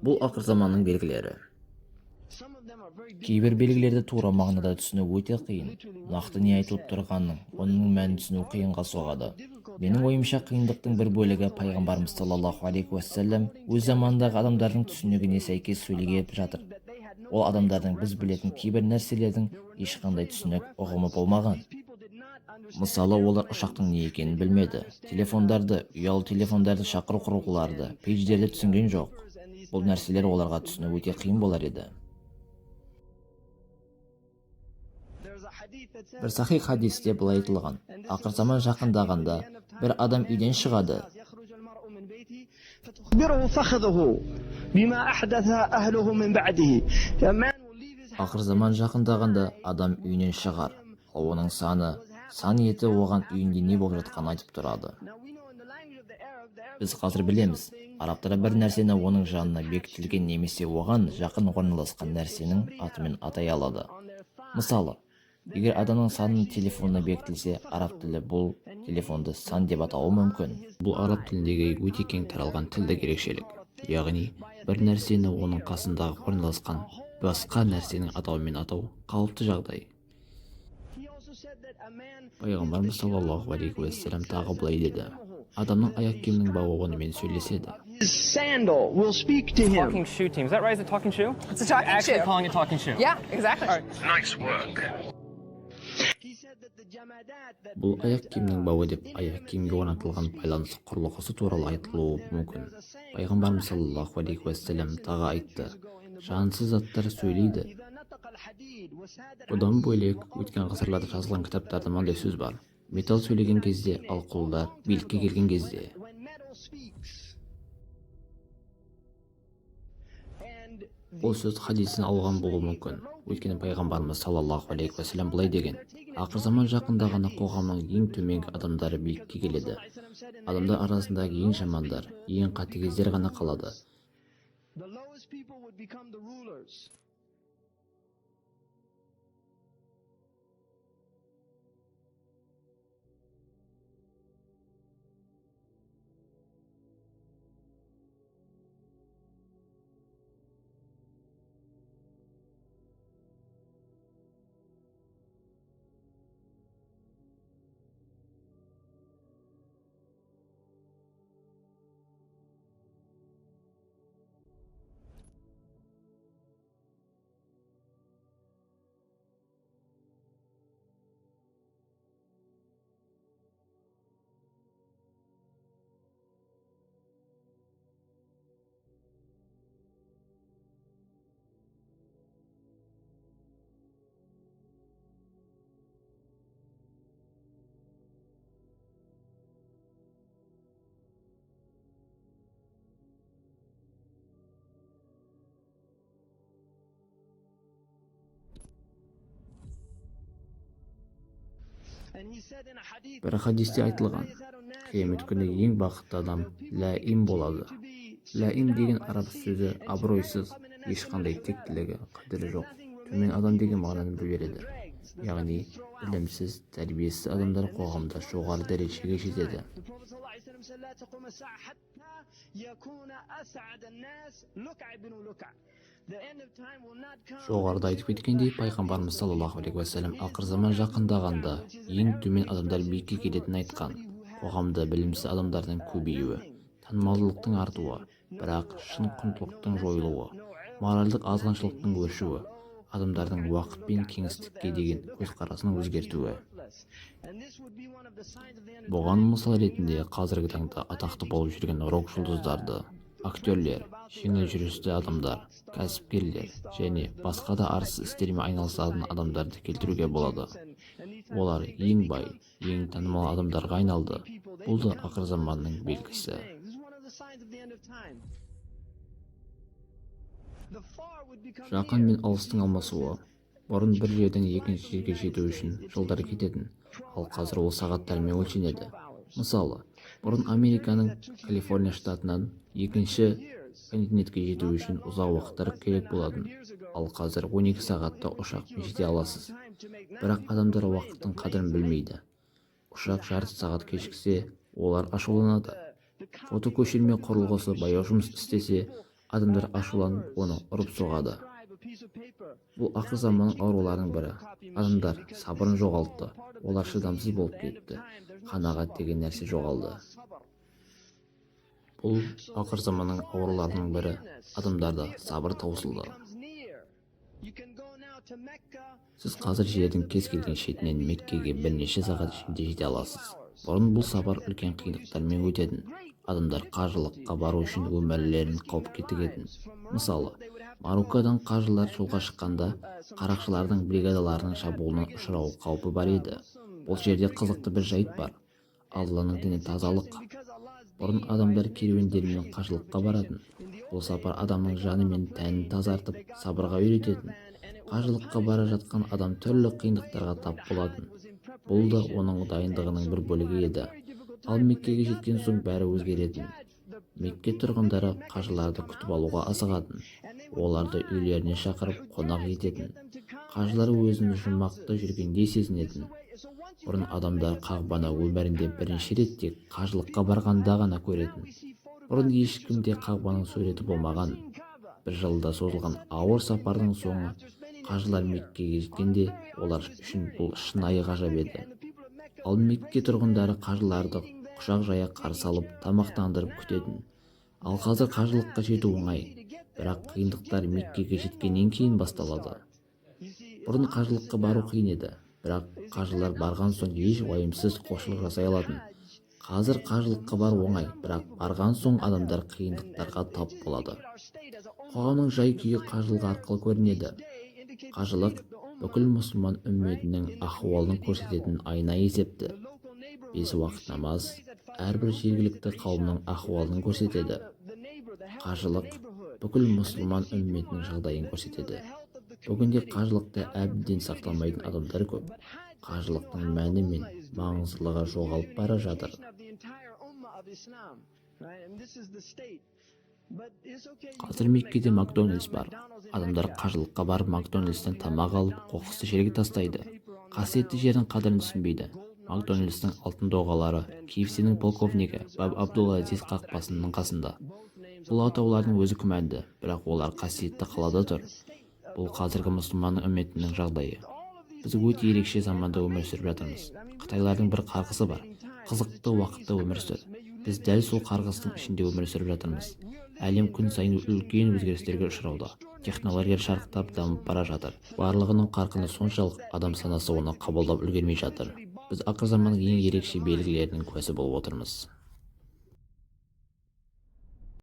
Бұл ақырзаманның белгілері. Кейбір белгілерді тура мағынада түсіну өте қиын. Нақты не айтылып тұрғанын, оның мәнін түсіну қиынға соғады. Менің ойымша, қиындықтың бір бөлігі пайғамбарымыз саллаллаху алейхи уассалам өз заманындағы адамдардың түсінігіне сәйкес сөйлеп жатыр. Ол адамдардың біз білетін кейбір нәрселердің ешқандай түсінік ұғымы болмаған. Мысалы, олар ұшақтың не екенін білмеді. Телефондарды, ұялы телефондарды, шақыру құрылғыларды, пейджерді түсінген жоқ. Бұл нәрселер оларға түсіну өте қиын болар еді. Бір сахих хадисте былай айтылған: ақыр заман жақындағанда бір адам үйден шығады. Ақыр заман жақындағанда адам үйінен шығар, ал оның саны, сан еті оған үйінде не болып жатқанын айтып тұрады. Біз қазір білеміз, арабтар бір нәрсені оның жанына бекітілген немесе оған жақын орналасқан нәрсенің атымен атай алады. Мысалы, егер адамның саны телефонына бекітілсе, араб тілі бұл телефонды сан деп атауы мүмкін. Бұл араб тіліндегі өте кең таралған тілдік ерекшелік. Яғни, бір нәрсені оның қасындағы орналасқан басқа нәрсенің атауымен атау қалыпты жағдай. Пайғамбарымыз саллаллаху алейхи уассалам тағы былай деді: адамның аяқ киімінің бауы онымен сөйлеседі. Talking shoe team. Is that right? Is it talking shoe? It's a talking Actually shoe. calling it talking shoe. Yeah, exactly. Nice work. Бұл аяқ киімнің бауы деп аяқ киімге орнатылған байланыс құрылғысы туралы айтылуы мүмкін. Пайғамбарымыз саллаллаху алейхи уассалам тағы айтты: жансыз заттар сөйлейді. Бұдан бөлек, өткен ғасырларда жазылған кітаптарда мынандай сөз бар: металл сөйлеген кезде, ал құлдар билікке келген кезде. Бұл сөз хадистен алынған болуы мүмкін. Өйткені пайғамбарымыз саллаллаху алейхи уассалам былай деген: ақыр заман жақындағанда қоғамның ең төменгі адамдары билікке келеді. Адамдар арасындағы ең жамандар, ең қатыгездер ғана қалады. Бір хадисте айтылған: қиямет күні ең бақытты адам ләим болады. Ләим деген араб сөзі абыройсыз, ешқандай тектілігі, қадірі жоқ, төмен адам деген мағынаны береді. Яғни, ілімсіз, тәрбиесіз адамдар қоғамда жоғары дәрежеге жетеді. Жоғарыда айтып кеткендей, пайғамбарымыз саллаллаху алейхи уассалам ақыр заман жақындағанда ең төмен адамдар билікке келетінін айтқан. Қоғамда білімсіз адамдардың көбеюі, танымалдылықтың артуы, бірақ шын құндылықтың жойылуы, моральдық азғыншылықтың өршуі, адамдардың уақыт пен кеңістікке деген көзқарасын өзгертуі. Бұған мысал ретінде қазіргі таңда атақты болып жүрген рок жұлдыздарды, актерлер, жеңіл жүрісті адамдар, кәсіпкерлер және басқа да арсыз істермен айналысатын адамдарды келтіруге болады. Олар ең бай, ең танымал адамдарға айналды. Бұл да ақыр заманның белгісі. Жақын мен алыстың алмасуы. Бұрын бір жерден екінші жерге жету үшін жылдар кететін, ал қазір ол сағаттармен өлшенеді. Мысалы, бұрын Американың Калифорния штатынан екінші континентке жету үшін ұзақ уақыттар керек болатын, ал қазір 12 сағатта ұшақпен жете аласыз. Бірақ адамдар уақыттың қадірін білмейді. Ұшақ жарты сағат кешіксе, олар ашуланады. Фотокөшірме құрылғысы баяу жұмыс істесе, Адамдар ашуланып, оны ұрып соғады. Бұл ақыр заманның ауруларының бірі. Адамдар сабырын жоғалтты, олар шыдамсыз болып кетті, қанағат деген нәрсе жоғалды. Бұл ақыр заманның ауруларының бірі. Адамдарда сабыр таусылды. Сіз қазір жердің кез келген шетінен Меккеге бірнеше сағат ішінде жете аласыз. Бұрын бұл сапар үлкен қиындықтармен өтетін. Адамдар қажылыққа бару үшін өмірлерін қауіпке тігетін. Мысалы, Мароккодан қажылар жолға шыққанда, қарақшылардың бригадаларының шабуылына ұшырау қаупі бар еді. Бұл жерде қызықты бір жайт бар. Алланың діні тазалық. Бұрын адамдар керуендермен қажылыққа баратын. Бұл сапар адамның жаны мен тәнін тазартып, сабырға үйрететін. Қажылыққа бара жатқан адам түрлі қиындықтарға тап болатын. Бұл да оның дайындығының бір бөлігі еді. Ал Меккеге жеткен соң бәрі өзгеретін. Мекке тұрғындары қажыларды күтіп алуға асығатын, оларды үйлеріне шақырып, қонақ ететін. Қажылар өзін жұмақта жүргендей сезінетін. Бұрын адамдар Қағбаны өмірінде бірінші рет тек қажылыққа барғанда ғана көретін. Бұрын ешкімде Қағбаның суреті болмаған. Бір жылда созылған ауыр сапардың соңы қажылар Меккеге жеткенде, олар үшін бұл шынайы ғажап еді. Ал Мекке тұрғындары қажыларды құшақ жая қарсы алып, тамақтандырып күтетін. Ал қазір қажылыққа жету оңай, бірақ қиындықтар Меккеге жеткеннен кейін басталады. Бұрын қажылыққа бару қиын еді, бірақ қажылар барған соң еш уайымсыз құлшылық жасай алатын. Қазір қажылыққа бару оңай, бірақ барған соң адамдар қиындықтарға тап болады. Қоғамның жай-күйі қажылық арқылы көрінеді. Қажылық бүкіл мұсылман үмметінің ахуалын көрсететін айна есепті. Бес уақыт намаз әрбір жергілікті қауымның ахуалын көрсетеді. Қажылық бүкіл мұсылман үмметінің жағдайын көрсетеді. Бүгінде қажылықты әбден сақтамайтын адамдар көп. Қажылықтың мәні мен маңыздылығы жоғалып бара жатыр. Қазір Меккеде Макдональдс бар. Адамдар қажылыққа барып, Макдональдстен тамақ алып, қоқысты жерге тастайды. Қасиетті жердің қадірін түсінбейді. Макдональдстың алтын доғалары, KFC-нің полковнигі, Баб Абдул-Азиз қақпасының қасында. Бұл атаулардың өзі күмәнді, бірақ олар қасиетті қалада тұр. Бұл қазіргі мұсылман үмметінің жағдайы. Біз өте ерекше заманда өмір сүріп жатырмыз. Қытайлардың бір қарғысы бар: «Қызықты уақытта өмір сүр». Біз дәл сол қарғыстың ішінде өмір сүріп жатырмыз. Әлем күн сайын үлкен өзгерістерге ұшырауда. Технологиялар шарықтап дамып бара жатыр. Барлығының қарқыны соншалық, адам санасы оны қабылдап үлгермей жатыр. Біз ақыр заманның ең ерекше белгілерінің куәсі болып отырмыз.